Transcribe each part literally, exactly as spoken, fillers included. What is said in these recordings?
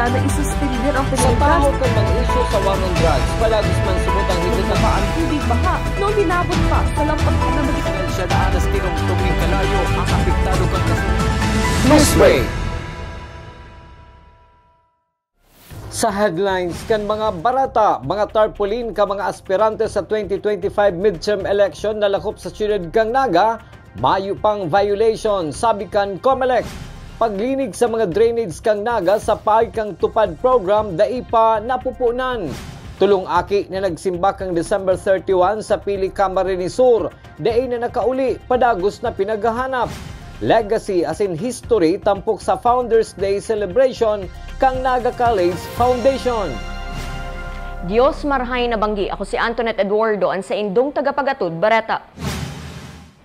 na isuspender ang Sa tahaw kan mag-issue sa war on drugs, palagis man subot ang higit na Baba ang tubig baha noon hinabot pa sa lampas na magiging Siya na alas tinungtong ning kalayo ang apektado kan kasunod. Newsbreak. Sa headlines kan mga bareta, mga tarpaulin ka mga aspirante sa twenty twenty-five midterm election na lakop sa siyudad kan Naga, mayo pang violation, sabi kan Comelec. Paglinig sa mga drainage kan Naga sa paagi kan TUPAD program dai pa napupunan. Tulong aki na nagsimba kan December thirty-one sa Pili, Camarines Sur, dai na nakauli, padagos na pinaghahanap. Legacy asin history tampok sa Founders Day celebration kan Naga College Foundation. Dios marhay na banggi. Ako si Antoinette Eduardo, an saindong tagapagatod bareta.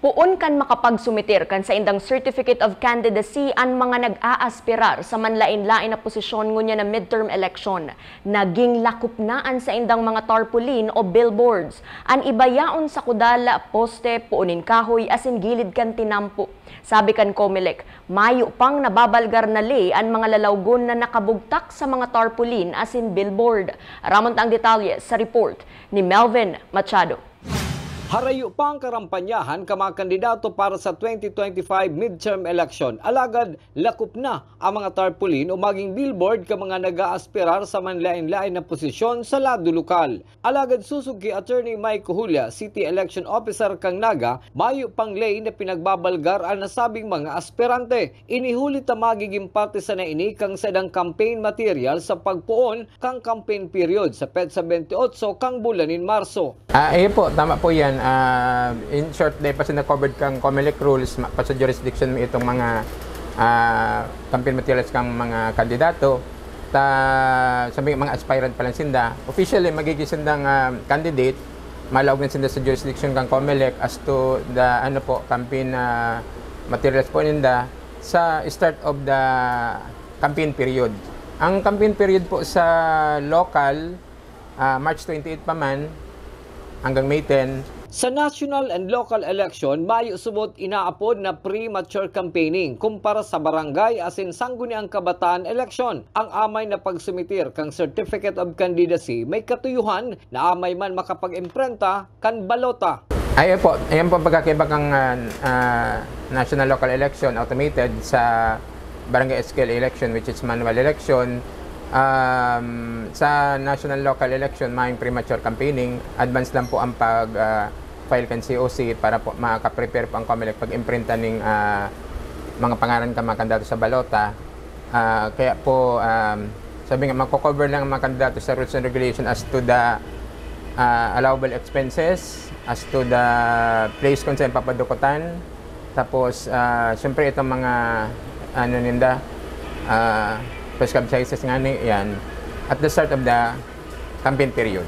Poon kan makapagsumitir kan saindang Certificate of Candidacy an mga nag-aaspirar sa manlaen-laen na posisyon ngunyan na midterm election. Naging lakop na an saindang mga tarpaulin o billboards. An iba yaon sa kudal, poste, puon nin kahoy asin gilid kan tinampo. Sabi kan Comelec, mayo pang nababalgar na ley an mga lalawgon na nakabugtak sa mga tarpaulin asin billboard. Aramon ta ang detalye sa report ni Melvin Machado. Harayo pa ang karampanyahan kan mga kandidato para sa twenty twenty-five midterm election, alagad lakop na ang mga tarpaulin o maging billboard kan mga nag-aaspirar sa manlaen-laen na posisyon sa lado lokal. Alagad sosog ki Attorney Mike Cojulia, City Election Officer kan Naga, mayo pang ley na pinagbabalgar an nasabing mga aspirante. Ini huli ta magigin parte sana ini kan saindang campaign material sa pagpoon kan campaign period sa petsa twenty-eight kan bulan nin Marso. Ah, iyo po, tama po yan. Ah, in short, dahil pa sila covered kang Comelec rules, ma- pa sa jurisdiction mo itong mga ah, campaign materials kang mga kandidato, ta sabi mga aspirant pa lang sinda. Officially, magiging sindang ah, candidate, malaog na sinda sa jurisdiction kang Comelec as to the ano po, campaign ah, materials po ninda sa start of the campaign period. Ang campaign period po sa local, ah, March twenty-eight pa man hanggang May ten. Sa national and local election, mayo subot inaapod na premature campaigning kumpara sa barangay asin sangguniang kabataan eleksyon. Ang amay na pagsumitir kan Certificate of Candidacy may katuyohan na amay man makapag-imprenta kan balota. Ay, po, ayan po ang pagkakaiba kang ah, ah, national local election, automated, sa barangay S K L election, which is manual election. Um, sa national local election, mayong premature campaigning, advance lang po ang pag ah, file kan C O C para po makaprepare po ang Comelec pag-imprinta ning ah, mga pangaran kan mga kandidato sa balota. Ah, kaya po, um, sabi nga, magko-cover lang ang mga kandidato sa rules and regulation as to the ah, allowable expenses, as to the place kung saan papadukutan. Tapos, ah, siyempre, itong mga, ano ninda, ah, prescribed sizes nga ni, yan, at the start of the campaign period.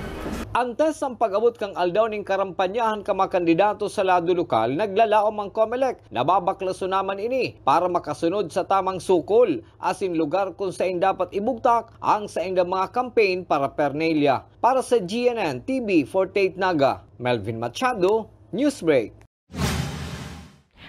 Antes ang pag-abot kan aldaw nin karampanyahan kan mga kandidato sa lado lokal, naglalaom ang Comelec. Nababaklason naman ini para makasunod sa tamang sukol asin lugar kung sain dapat ibugtak ang saindang mga campaign paraphernalia. Para sa G N N T V forty-eight Naga, Melvin Machado, Newsbreak.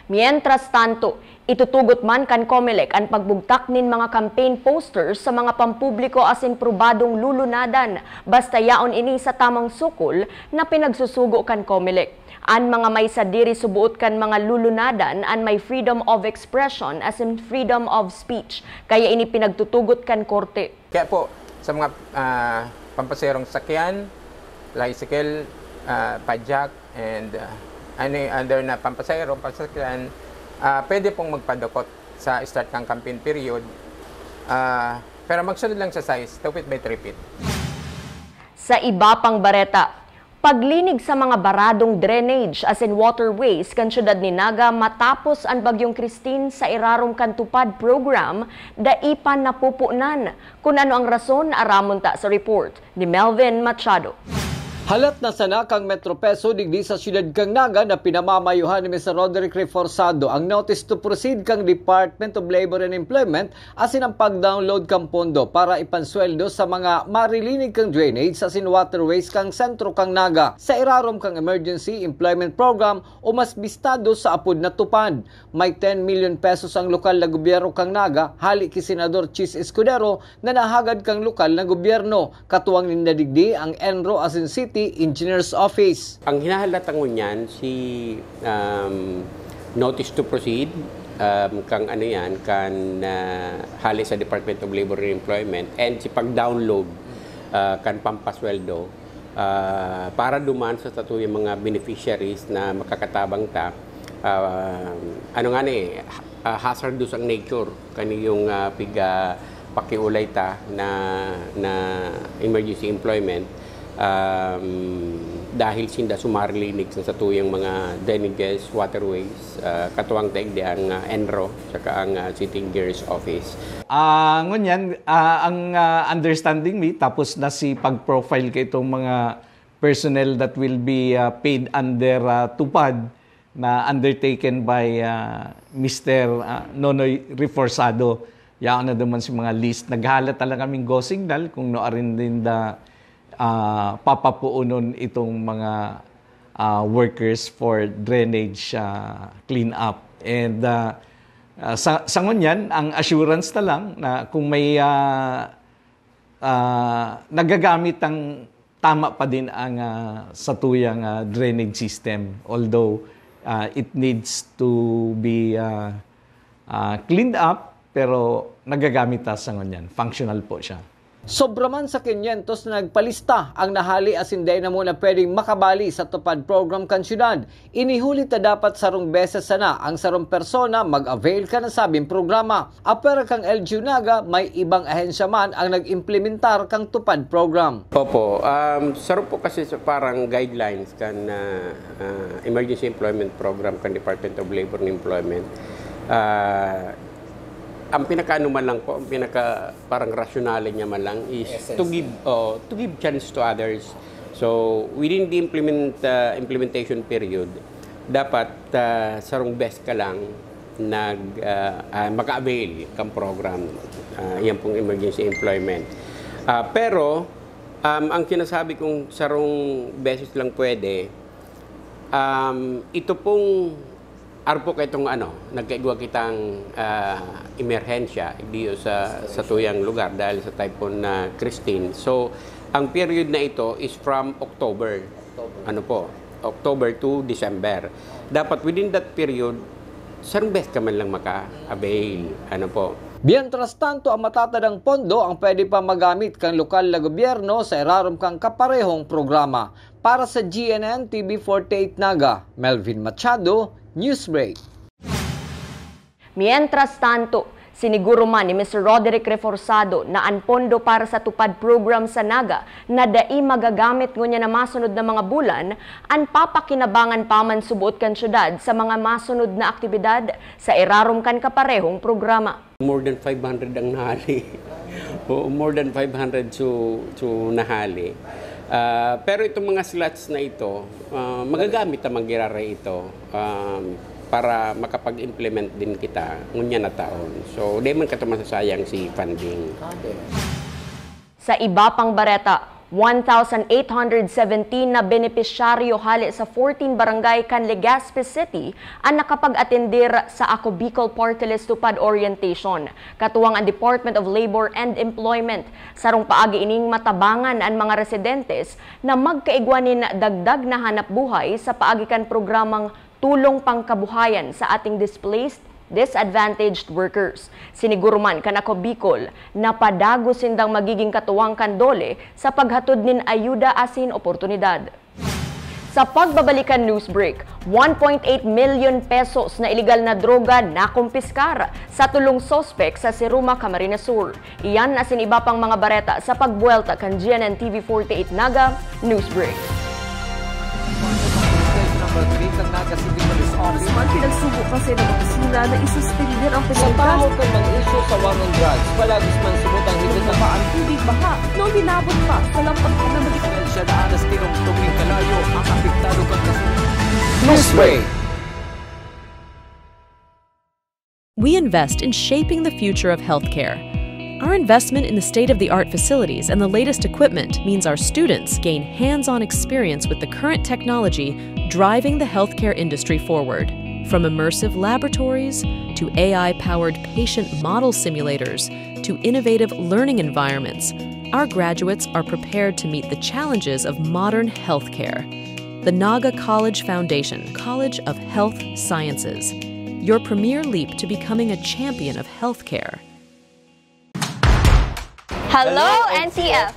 Mientras tanto, itutugot man kan Comelec an pagbugtak nin mga campaign posters sa mga pampubliko asin probadong lulunadan, basta yaon ini sa tamang sukol na pinagsusugo kan Comelec. An mga may sadiri suboot kan mga lulunadan an may freedom of expression asin freedom of speech, kaya ini pinagtutugot kan korte. Kaya po, sa mga ah, pampaserong sakyan, tricycle, ah, padjak, and ah, any other na pampasero, pasakyan, ah, pwede pong magpadukot sa start ng campaign period. Ah, pero magsunod lang sa size, two feet by three feet. Sa iba pang bareta, paglinig sa mga baradong drainage asin waterways kan siyudad ni Naga matapos an Bagyong Christine sa irarom kan TUPAD program, dai pa napupunan. Kun ano ang rason, aramon ta sa report ni Melvin Machado. Halat na sana kan Metro PESO digdi sa siyudad kan Naga na pinamamayohan ni Mister Roderick Reforzado ang notice to proceed kan Department of Labor and Employment asin ang pag-download kan pondo para ipansweldo sa mga marilinig kan drainage asin waterways kan sentro kan Naga sa irarom kan Emergency Employment Program o mas bistado sa apod na TUPAD. May ten million pesos ang lokal na gobyerno kan Naga hali ki Senador Chiz Escudero na nahagad kan lokal na gobyerno. Katuwang ninda digdi ang ENRO asin City Engineers Office. Ang hinahalata ngunyan si, um, notice to proceed, um, kang ano yan, kan, ah, hali sa Department of Labor and Employment and si pag-download, ah, kan pampasweldo, ah, para duman sa satuyang mga beneficiaries na makakatabang ta. Ah, ano nga ni, ah, hazardous ang nature kaniyong, ah, piga pakiulay ta na, na emergency employment, um, dahil sinda sumarilinig sa satuyang mga drainages, waterways, ah, katuwang taig di ang, ah, ENRO saka ang, ah, City Engineers Office. Ah, ngunyan, ah, ang, ah, understanding mi, tapos na si pag-profile ka itong mga personnel that will be, ah, paid under, ah, TUPAD na undertaken by, ah, Mister, ah, Nonoy Reforzado. Yaon na duman si mga list. Naghalat talaga kaming go signal kung no arin din da, ah, papapuunon itong mga, ah, workers for drainage, ah, clean up. And, ah, ah, sa, sa ngunyan, ang assurance na lang na kung may, ah, ah, nagagamit ang tama pa din ang, ah, satuyang, ah, drainage system. Although, ah, it needs to be, ah, ah, cleaned up, pero nagagamit ta sa ngunyan. Functional po siya. Sobra man sa quinientos na nagpalista ang nahali asin dai na muna pwedeng makabali sa TUPAD program kan syudad. Ini huli ta dapat sarong beses sana ang sarong persona mag-avail kan nasabing programa. Apwera kan L G U Naga, may ibang ahensya man ang nag-implementar kan TUPAD program. Opo, um, saro po kasi sa parang guidelines kan, ah, ah, Emergency Employment Program kan Department of Labor and Employment. Ah, ang pinakaano man lang po, ang pinaka parang rasyonale niya man lang is to give, oh, to give chance to others. So, within the implement, ah, implementation period, dapat, ah, sarong best ka lang nag, ah, ah, maka-avail kang program. Ah, yan pong emergency employment. Ah, pero, um, ang sinasabi kong sarong beses lang pwede, um, ito pong arpo ka itong ano, nagkaigwa kitang, ah, emerhensya diyo sa, sa tuyang lugar dahil sa Typhoon na Christine. So, ang period na ito is from October. Ano po? October to December. Dapat within that period, sarong beses ka man lang maka-avail. Ano po? Mientras tanto, ang matatadang pondo ang pwede pa magamit kan lokal na gobyerno sa irarom kan kaparehong programa. Para sa G N N T V forty-eight Naga, Melvin Machado, Newsbreak. Mientras tanto, siniguro man ni Mister Roderick Reforzado na an pondo para sa TUPAD program sa Naga na dai magagamit ngunyan na masunod na mga bulan, an papakinabangan pa man suboot kan syudad sa mga masunod na aktibidad sa irarom kan kaparehong programa. More than five hundred ang nahali. Oo, more than five hundred so, so nahali. Ah, pero itong mga slots na ito, ah, magagamit naman giraray ito, um, para makapag-implement din kita ngunyan na taon. So, di man kato masasayang si funding. Sa iba pang bareta, one thousand eight hundred seventeen na benepisyaryo hale sa fourteen barangay kan Legazpi City an nakapag-atendir sa Ako Bicol Party List TUPAD Orientation, katuwang an Department of Labor and Employment. Sarong paagi ining matabangan an mga residentes na magkaigwa nin dagdag na hanap buhay sa paagi kan programang Tulong Pangkabuhayan sa Ating Displaced, Disadvantaged Workers. Siniguro man kan Ako Bicol na padagos sindang magiging katuwang kan DOLE sa paghatod nin ayuda asin oportunidad. Sa pagbabalikan news break, one point eight million pesos na iligal na droga nakumpiskar sa tulong suspek sa Siruma, Camarines Sur. Iyan asin iba pang mga bareta sa pagbuwelta kan G N N T V forty-eight Naga News Break. Congressman, pinagsubo kasi ng opisina na i-suspender ang Sa pagkakita. Tahaw kan mga isyu sa war on drugs, palagos man subot ang higit na Bumaba ang tubig baha noong linabot pa sa lampas na naging Siya na alas tinungtong ning kalayo ang apektado kan kasunod. Newsbreak. We invest in shaping the future of healthcare. Our investment in the state-of-the-art facilities and the latest equipment means our students gain hands-on experience with the current technology driving the healthcare industry forward. From immersive laboratories to A I-powered patient model simulators to innovative learning environments, our graduates are prepared to meet the challenges of modern healthcare. The Naga College Foundation, College of Health Sciences, your premier leap to becoming a champion of healthcare. Hello, N C F!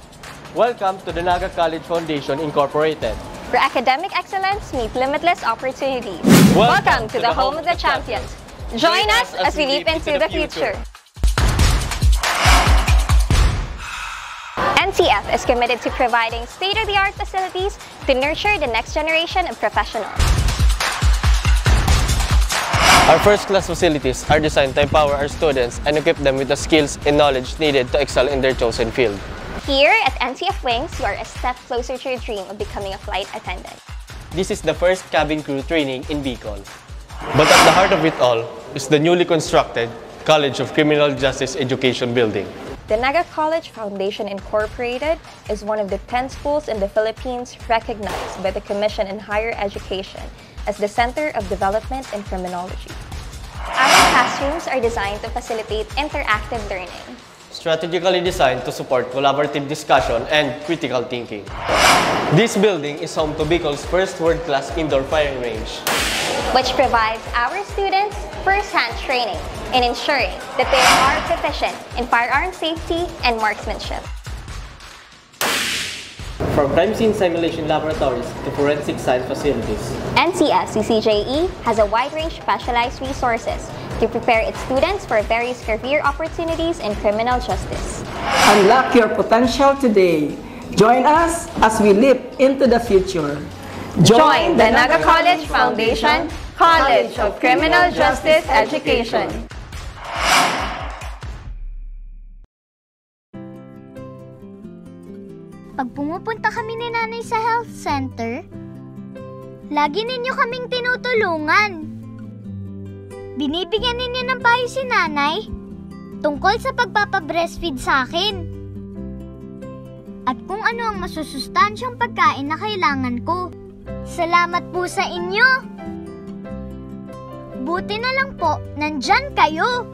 Welcome to the Naga College Foundation Incorporated, where academic excellence meets limitless opportunities. Welcome to the home of the champions. Join us as we leap into the future. N C F is committed to providing state-of-the-art facilities to nurture the next generation of professionals. Our first-class facilities are designed to empower our students and equip them with the skills and knowledge needed to excel in their chosen field. Here at N C F Wings, you are a step closer to your dream of becoming a flight attendant. This is the first cabin crew training in Bicol. But at the heart of it all is the newly constructed College of Criminal Justice Education Building. The Naga College Foundation Incorporated is one of the ten schools in the Philippines recognized by the Commission on Higher Education as the Center of Development in Criminology. Our classrooms are designed to facilitate interactive learning, strategically designed to support collaborative discussion and critical thinking. This building is home to Bicol's first world-class indoor firing range, which provides our students first-hand training in ensuring that they are proficient in firearm safety and marksmanship. From crime scene simulation laboratories to forensic science facilities, N C F C C J E has a wide range of specialized resources to prepare its students for various career opportunities in criminal justice. Unlock your potential today. Join us as we leap into the future. Join the Naga College Foundation, College of Criminal Justice Education. Pag pumupunta kami ni Nanay sa health center, lagi ninyo kaming tinutulungan. Binibigyan ninyo ng payo si Nanay tungkol sa pagpapa-breastfeed sa akin at kung ano ang masusustansyang pagkain na kailangan ko. Salamat po sa inyo! Buti na lang po, nandyan kayo!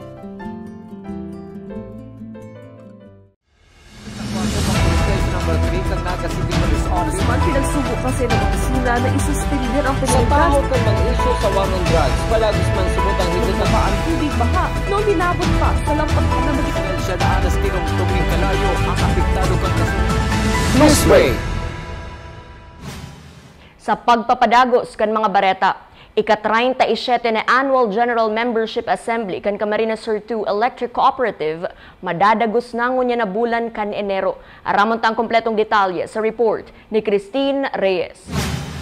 Number three kan Naga City Police Office. Congressman, pinagsubo kasi ng opisina na i-suspender ang Sa pagkakita. Tahaw kan mga isyu sa war on drugs, palagos man subot ang higit na Bumaba ang tubig baha noong linabot pa sa lampas na naging Siya na alas tinungtong ning kalayo ang apektado kan kasunod. Newsbreak. Sa pagpapadagos kan mga bareta, ika-treinta y siete na Annual General Membership Assembly kan Camarines Sur two Electric Cooperative madadagos na ngunyan na bulan kan Enero. Aramon ta an kompletong detalye sa report ni Christine Reyes.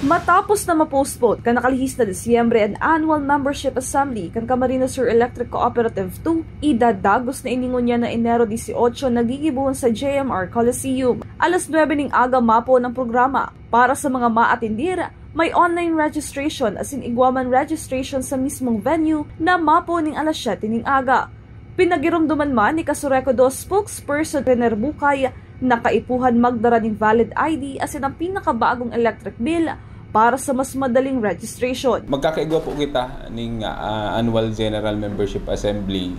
Matapos na ma-postpone kan nakalihis na Disyembre an Annual Membership Assembly kan Camarines Sur Electric Cooperative two, idadagos na ini ngunyan na Enero dieciocho na gigibohon sa J M R Coliseum. Alas nuebe ning aga mapoon ang programa. Para sa mga maatindir, may online registration asin igwa man registration sa mismong venue na mapoon ning alas siyete ning aga. Pinagiromdoman man ni Kasureco dos spokesperson Rener Bucay na kaipuhan magdara nin valid I D asin ang pinakabagong electric bill para sa mas madaling registration. Magkakaigwa po kita ning, ah, Annual General Membership Assembly,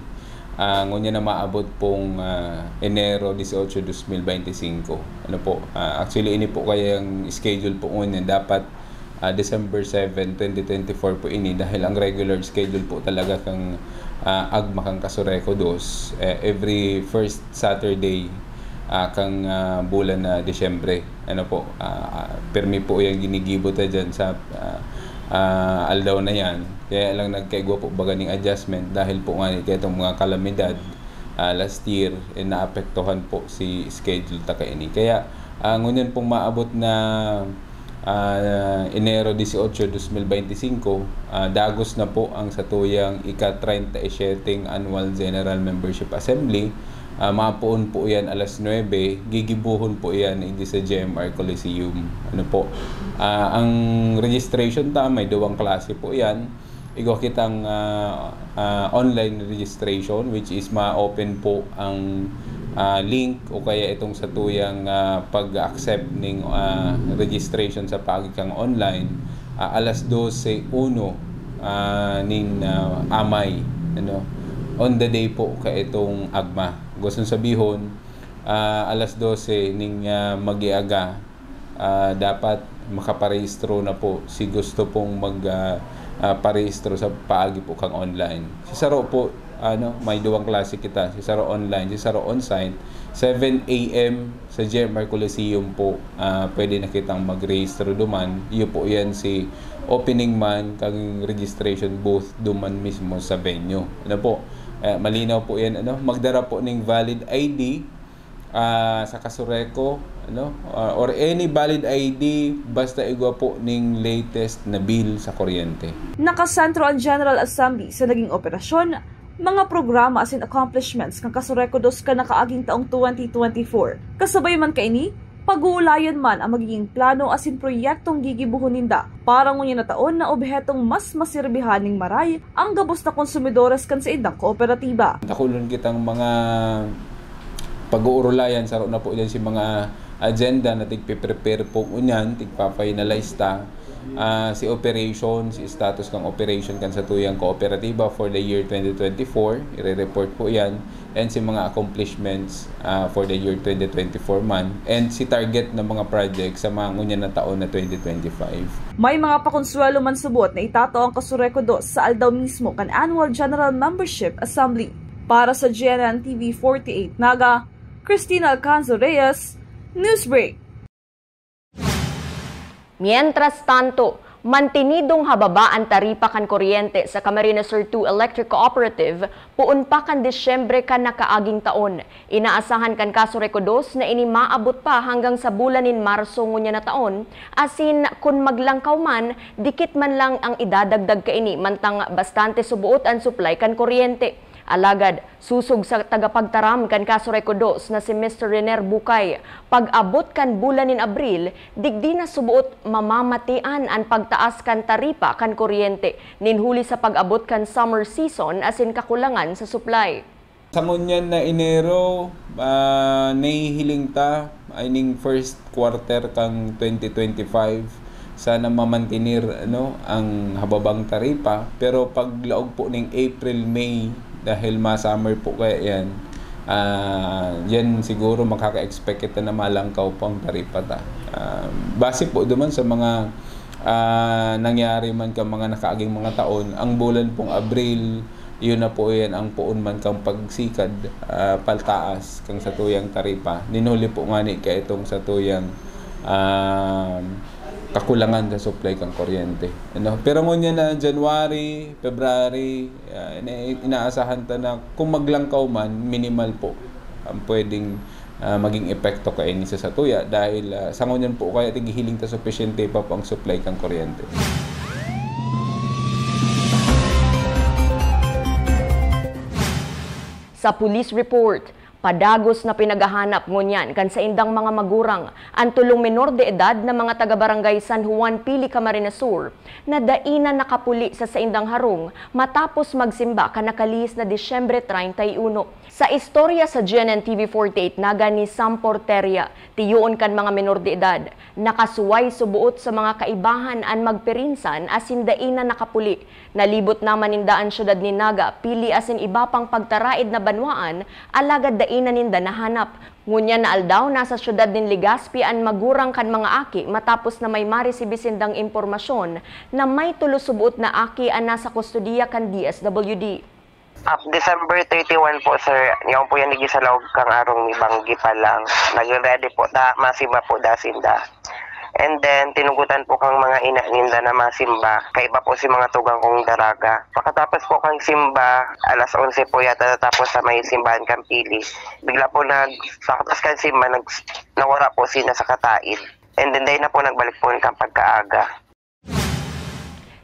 ah, ngunyan na maabot pong, ah, Enero dieciocho, dos mil beintisinko. Ano po, ah, actually, ini po kayang schedule po ngunyan dapat, ah, December seven, twenty twenty-four po ini dahil ang regular schedule po talaga kang, ah, AGMA kang Kasureco dos, eh, every first Saturday, ah, kang, ah, bulan na Disyembre. Ano po, ah, ah, permi po yang ginigibo ta dyan sa, ah, ah, aldaw na yan. Kaya lang nagkaigwa po baga ning adjustment dahil po nga itong mga kalamidad, ah, last year, eh, naapektuhan po si schedule ta kaini. Kaya, ah, ngunyan pong maabot na, Ah, Enero dieciocho, dos mil veinticinco, ah, dagos na po ang satuyang ika-treinta y siete Annual General Membership Assembly. Ah, mapoon po yan alas nuebe, gigibuhon po yan idi sa G M R Coliseum. Ano po? Ah, ang registration ta, may duwang klase po yan. Igwa kitang, ah, ah, online registration, which is ma-open po ang, ah, link o kaya itong satuyang, ah, pag-accept ning, ah, registration sa paagi kan online, ah, alas dose uno, ah, nin, ah, amay, ano, on the day po kaitong agma. Gustong sabihon, ah, alas dose ning, ah, magiaga, ah, dapat makaparehistro na po si gusto pong mag, ah, ah, parehistro sa paagi po kang online. Si saro po, ano, may duwang klase kita. Si saro online, si saro on-site. Seven a m sa G M R Coliseum po, ah, pwede na kitang magrehistro duman. Iyo po yan si opening man kang registration booth duman mismo sa venue. Ano po? Eh, malinaw po yan, ano? Magdara po ning valid I D, ah, sa Kasureco, ano? Ah, or any valid I D, basta igwa po ning latest na bill sa kuryente. Nakasentro ang General Assembly sa naging operasyon, mga programa asin accomplishments kan Kasureco dos kan nakaaging taong twenty twenty-four. Kasabay man kaini, pag-uulayan man ang magiging plano asin proyektong gigibohon ninda para ngunyan na taon na obhetong mas masirbihan ning maray ang gabos na konsumidores kan saindang kooperatiba. Dakulon kitang mga pag-uurulayan, saro na po dyan si mga agenda na tigpe-prepare po ngunyan, tigpa-finalize ta. Ah, si operation, si status kan operation kan satuyang kooperatiba for the year twenty twenty-four, ire-report po yan. And si mga accomplishments, ah, for the year twenty twenty-four man. And si target na mga project sa mga ngunyan na taon na twenty twenty-five. May mga pakonsuelo man subot na itatao ang Kasureco dos sa aldaw mismo kan Annual General Membership Assembly. Para sa G N N T V forty-eight Naga, Christina Alcanzo Reyes, Newsbreak. Mientras tanto, mantinidong hababa an taripa kan kuryente sa Camarines Sur two Electric Cooperative poon pa kan Disyembre kan nakaaging taon. Inaasahan kan Kasureco dos na ini maabot pa hanggang sa bulan nin Marso ngunyan na taon, asin kun maglangkaw man, dikit man lang ang idadagdag kaini mantang bastante suboot an supply kan kuryente. Alagad, sosog sa tagapagtaram kan Kasureco dos na si Mister Renier Bucay, pag-abot kan bulan nin Abril, digdi na suboot mamamatian an pagtaas kan taripa kan kuryente nin huli sa pag-abot kan summer season asin kakulangan sa supply. Sa ngunyan na Enero, ah, nahihiling ta, I mean, first quarter kan twenty twenty-five, sana mamantener, ano, ang hababang taripa. Pero paglaog po ning April, May, dahil ma-summer po kaya yan, ah, yan siguro makaka-expect kita na malangkaw po ang taripa ta. Ah, base po duman sa mga, ah, nangyari man kan mga nakaaging mga taon, ang bulan pong Abril, iyo na po yan ang poon man kang pagsikad, ah, paltaas kang satuyang taripa. Nin huli po ngani kaitong satuyang, ah, kakulangan sa supply kang kuryente. Ano? Pero ngunyan na January, February, ah, ina-, inaasahan ta na kung maglangkaw man, minimal po ang pwedeng, ah, maging epekto kaini sa satuya dahil, ah, sa ngunyan po kaya tighihiling ta supisyente pa po ang supply kang kuryente. Sa police report, padagos na pinaghahanap ngunyan kan saindang mga magurang an tolong menor de edad na mga taga-Barangay San Juan, Pili, Camarines Sur, na dai na nakapuli sa saindang harong matapos magsimba kan nakalihis na Disyembre treinta y uno. Sa istorya sa G N N T V forty-eight Naga ni Sam Porteria, tiyoon kan mga menor de edad, nakasuway suboot sa mga kaibahan an magpirinsan asin dai na nakapuli. Nalibot naman ninda an siyudad nin Naga, Pili asin iba pang pagtaraed na banwaan, alagad dai na ninda nahanap. Ngunyan na aldaw, nasa siyudad nin Legazpi an magurang kan mga aki matapos na may maresibi sindang impormasyon na may tolo suboot na aki an nasa kustodiya kan D S W D. Ap, December thirty-one po, sir. Yaon po yan, digdi sa laog kang arong ni Banggi pa lang. Naging ready po ta, masimba po da sinda. And then, tinugutan po kang mga ina ninda na masimba. Kaiba po si mga tugang kong daraga. Pakatapos po kang simba, alas onse po yata natapos sa may simbahan kang Pili. Bigla po nag, pakatas kang simba, nag, nawara po sila sa kataid. And then, dai na po nagbalik po kan pagkaaga.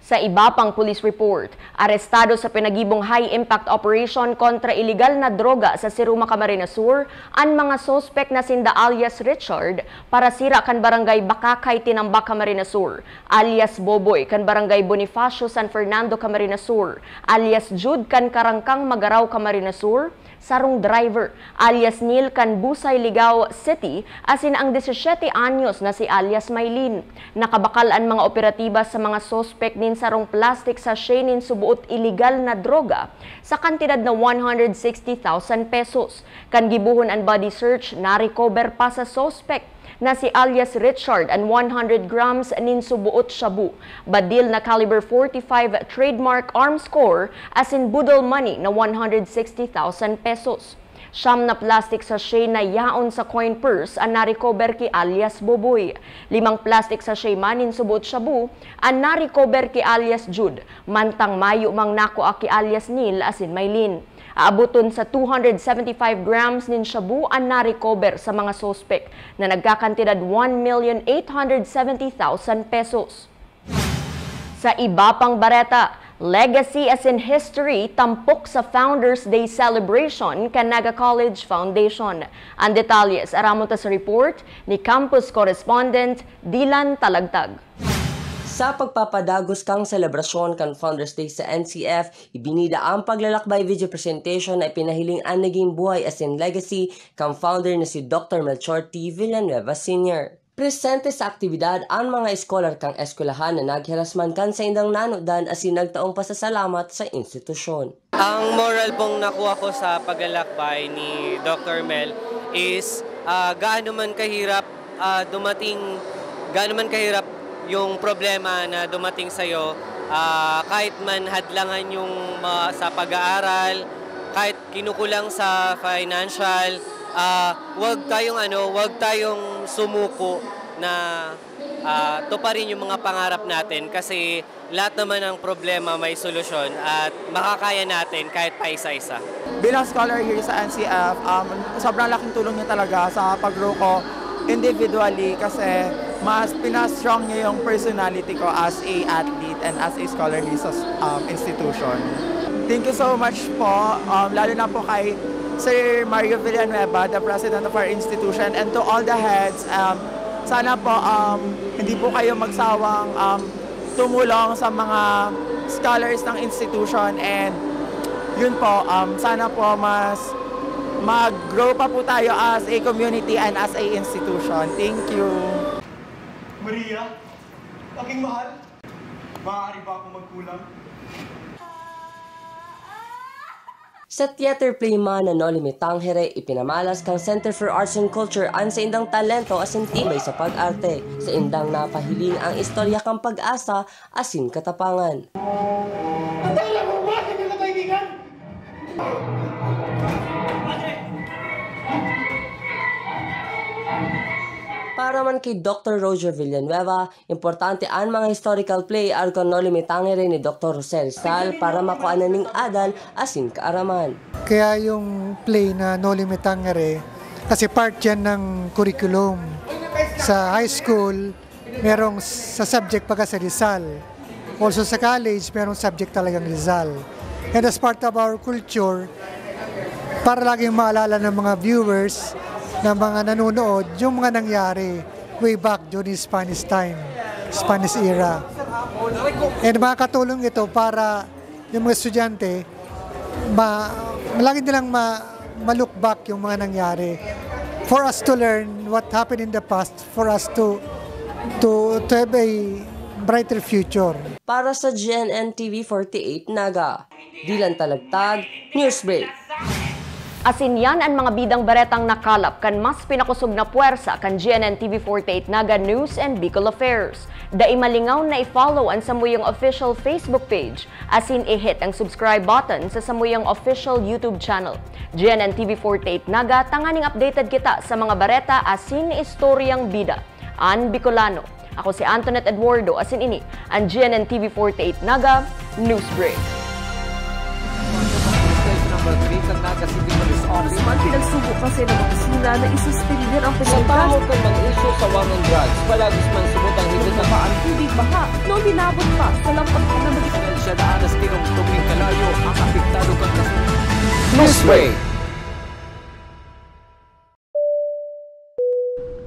Sa iba pang police report, arestado sa pinagibong high-impact operation kontra iligal na droga sa Siruma, Camarines Sur, an mga suspek na sinda alias Richard, parasira kan Barangay Bakakay, Tinambac, Camarines Sur, alias Boboy kan Barangay Bonifacio, San Fernando, Camarines Sur, alias Jude kan Karangkang, Magarao, Camarines Sur, sarong driver, alias Neil, kan Busay, Ligao City, asin ang disisiete anyos na si alias Maylin. Nakabakal an mga operatiba sa mga suspek nin sarong plastic sachet nin suboot iligal na droga sa kantidad na one hundred sixty thousand pesos. Kan gibohon an body search, na-recover pa sa suspek na si alias Richard an one hundred grams nin suboot shabu, badil na caliber forty-five trademark arms core, asin boodle money na one hundred sixty thousand pesos. Siyam na plastic sachet na yaon sa coin purse an na-recover ki alias Boboy. Limang plastic sachet man nin suboot shabu an na-recover ki alias Jude, mantang mayo mang nakua ki alias Neil asin Maylin. Aaboton sa two hundred seventy-five grams nin shabu an na-recover sa mga suspek na nagkakantidad one million eight hundred seventy thousand pesos. Sa iba pang bareta, legacy asin history tampok sa Founders Day celebration kan Naga College Foundation. Ang detalye sa aramon ta sa report ni campus correspondent Dylan Talagtag. Sa pagpapadagos kan selebrasyon kan Founders Day sa N C F, ibinida ang paglalakbay video presentation na ipinahiling an naging buhay asin legacy kan founder na si Doctor Melchor T. Villanueva Senior. Presente sa aktibidad an mga eskolar kan eskwelahan na naghiras man kan saindang nanodan asin nagtaong pasasalamat sa institusyon. Ang moral pong nakuha ko sa paglalakbay ni Doctor Mel is, ah, gaano man kahirap, ah, dumating, gaano man kahirap yung problema na dumating sa'yo, ah, kahit man hadlangan yung ma-, sa pag-aaral, kahit kinukulang sa financial, ah, wag tayong ano, wag tayong sumuko na, ah, tuparin yung mga pangarap natin kasi lahat naman ng problema may solusyon at makakaya natin kahit paisa-isa. Bilang scholar here sa N C F, um, sobrang laking tulong niya talaga sa pag-grow ko individually kasi mas pina-strong niya yung personality ko as a athlete and as a scholar here sa, um, institution. Thank you so much po, um, lalo na po kay Sir Mario Villanueva, the president of our institution, and to all the heads, um, sana po, um, hindi po kayo magsawang, um, tumulong sa mga scholars ng institution, and yun po, um, sana po mas mag-grow pa po tayo as a community and as a institution. Thank you. Maria, aking mahal, maaari ba akong magkulang? Sa theater play man na Noli Me Tangere, ipinamalas kan Center for Arts and Culture an saindang talento asin tibay sa pag-arte. Saindang napahiling ang istorya kan pag-asa asin katapangan. Ang dahilan mo, bakit nila kaibigan? Para man ki Doktor Roger Villanueva, importante an mga historical play arog kan Noli Me Tangere ni Doktor Jose Rizal para makua na nin adal asin kaaraman. Kaya yung play na Noli Me Tangere, kasi part yan ng curriculum. Sa high school, merong sa subject pagka sa Rizal. Also sa college, merong subject talagang Rizal. And as part of our culture, para laging maalala ng mga viewers, ng mga nanonood, yung mga nangyari way back during Spanish time, Spanish era. And makakatulong ito para yung mga estudyante, ma-, lagi nilang ma-, ma-look back yung mga nangyari. For us to learn what happened in the past, for us to, to, to have a brighter future. Para sa G N N T V forty-eight Naga, Dylan Talagtag, Newsbreak. Asin yan an mga bidang baretang nakalap kan mas pinakosog na pwersa kan G N N T V forty-eight Naga News and Bicol Affairs. Dai malingaw na i-follow an samuyang official Facebook page, asin i-hit ang subscribe button sa samuyang official YouTube channel. G N N T V forty-eight Naga, tanganing updated kita sa mga bareta asin istoryang bida. An Bicolano. Ako si Antoinette Eduardo, asin ini an G N N T V forty-eight Naga Newsbreak. May pinagsugo kasi ng opisina na isuspender ang Sa pagkakita. Tahok kan mga isyu sa war on drugs, palagis man subot ang higit na Bumaba ang tubig, baha, na uminabot pa sa lampas na mag- Siya daan na tinungtong nin kalayo ang apektado kan kasunod. Newsway.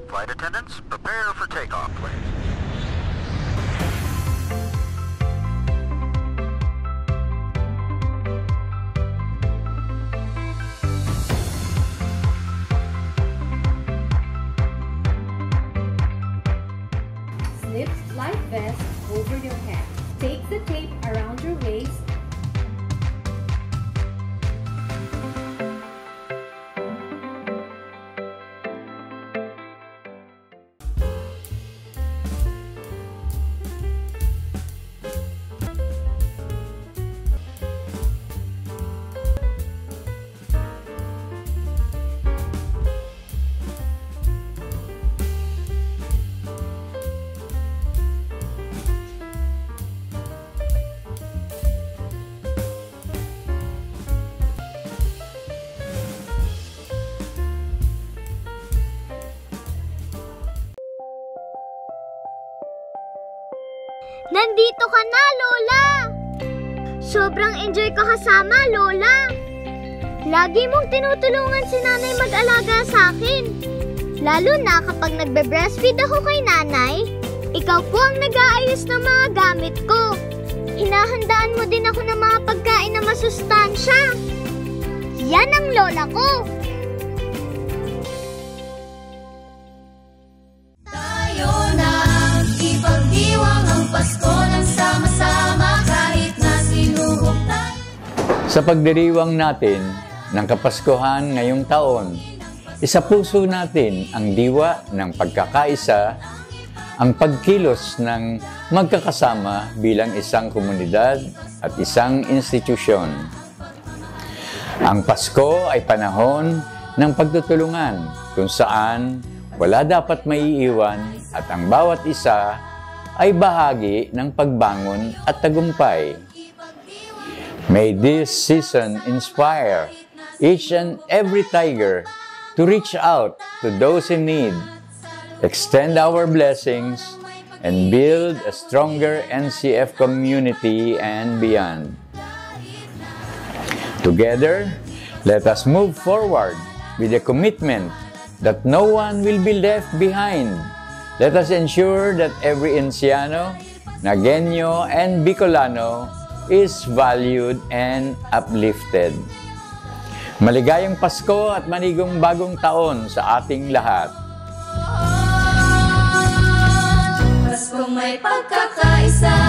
Flight attendants, prepare for takeoff, please. Slip life vest over your head. Take the tape around your waist. Nandito ka na, Lola! Sobrang enjoy ko kasama, Lola! Lagi mong tinutulungan si Nanay mag-alaga sa akin. Lalo na kapag nagbe-breastfeed ako kay Nanay, ikaw po ang nag-aayos ng mga gamit ko. Hinahandaan mo din ako ng mga pagkain na masustansya. Yan ang lola ko! Tayo na ipagdiwang ang Pasko ng sama-sama kahit na sinuhog tayo. Sa pagdiriwang natin ng Kapaskuhan ngayong taon, isapuso natin ang diwa ng pagkakaisa, ang pagkilos ng magkakasama bilang isang komunidad at isang institusyon. Ang Pasko ay panahon ng pagtutulungan, kung saan wala dapat maiiwan at ang bawat isa ay bahagi ng pagbangon at tagumpay. May this season inspire each and every Tiger to reach out to those in need, extend our blessings, and build a stronger N C F community and beyond. Together, let us move forward with the commitment that no one will be left behind. Let us ensure that every Enciano, Nagueño, and Bicolano is valued and uplifted. Maligayang Pasko at manigong bagong taon sa ating lahat. Paskong may pagkakaisa.